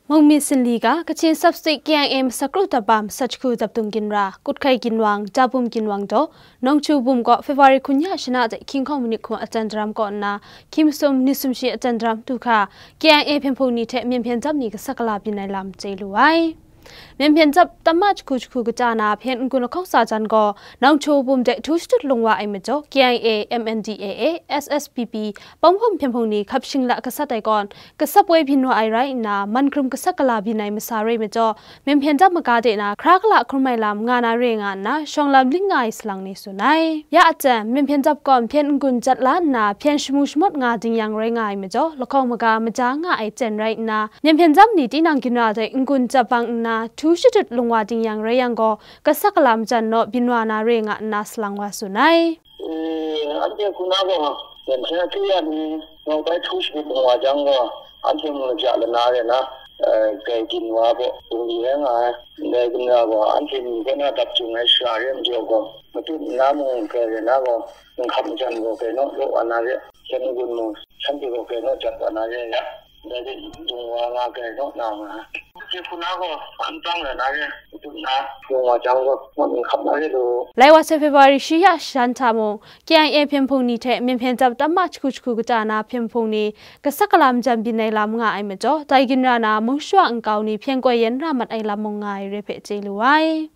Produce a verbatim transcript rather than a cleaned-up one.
Mungmi Sinli ga, Kachin Sub-State K I A masak kru dap ba masat jahku dap dung ginra, Kuthkai Ginwang, Jabum Ginwang daw, Nawngchu bum kaw February hkun ya shana de hkying hkawng manit hku aten daram kaw nna, hkying masum nit sumshi aten daram du hkra, K I A hpyen hpung ni hte myen hpyen dap ni kasak kala byin ai lam chye lu ai. Myen hpyen dap tamma jahku jahku kata na hpyen n-gun lahkawng sa jan gaw, Nawngchu bum de htu shatut lung wa ai majaw, K I A, M N D A A, S S P P, Panghpum hpyen hpung ni hkap shingla gasat ai kawn, gasap woi byin wa ai rai nna, man hkrum kasak kala byin ai masa re majaw, myen hpyen dap maga de na hkra kala hkrum ai lam nga na re nga nna, shawng lam ling nga ai salang ni tsun ai. Ya a jan, myen hpyen dap gaw hpyen n-gun jat la nna, hpyen shamu shamawt nga ding yang rai nga ai majaw, lahkawng maga maja nga ai jen rai nna, myen hpyen dap ni tinang ginra de n-gun jat bang nna, htu shatut lung wa ding yang rai yang gaw, kasak kala majan naw byin wa na re nga nna salang wa tsun ai. E, anhte hku na gaw, yan hte akyu ya ni, nawng bai htu shatut lung wa jang gaw, anhte mung maja lana re na, e, grai ginwa baw, bungli rai nga ai. Ndai ginra gaw, anhte ni kaw na dap jung ai shara re majaw gaw, matut nna mung grai re na gaw, nhkap majan gaw grai naw law wa na re, hpyen n-gun mung, shanhte gaw grai naw jat wa na re ya, ndai de dung wa nga grai naw na nga ai. Anhte hku na gaw, hpan tsang rai na re, matut nna, lung wa jang gaw, ngut nhkap na re law. Lai wa sai February shi ya shan hta mung, K I A hpyen hpung ni hte myen hpyen dap tamma jahku jahku kata na hpyen hpung ni, kasak kala majan byin ai lam nga ai majaw, dai ginra na mung shawa nkau ni hpyen koi yen ra mat ai lam mung nga ai re hpe chye lu ai.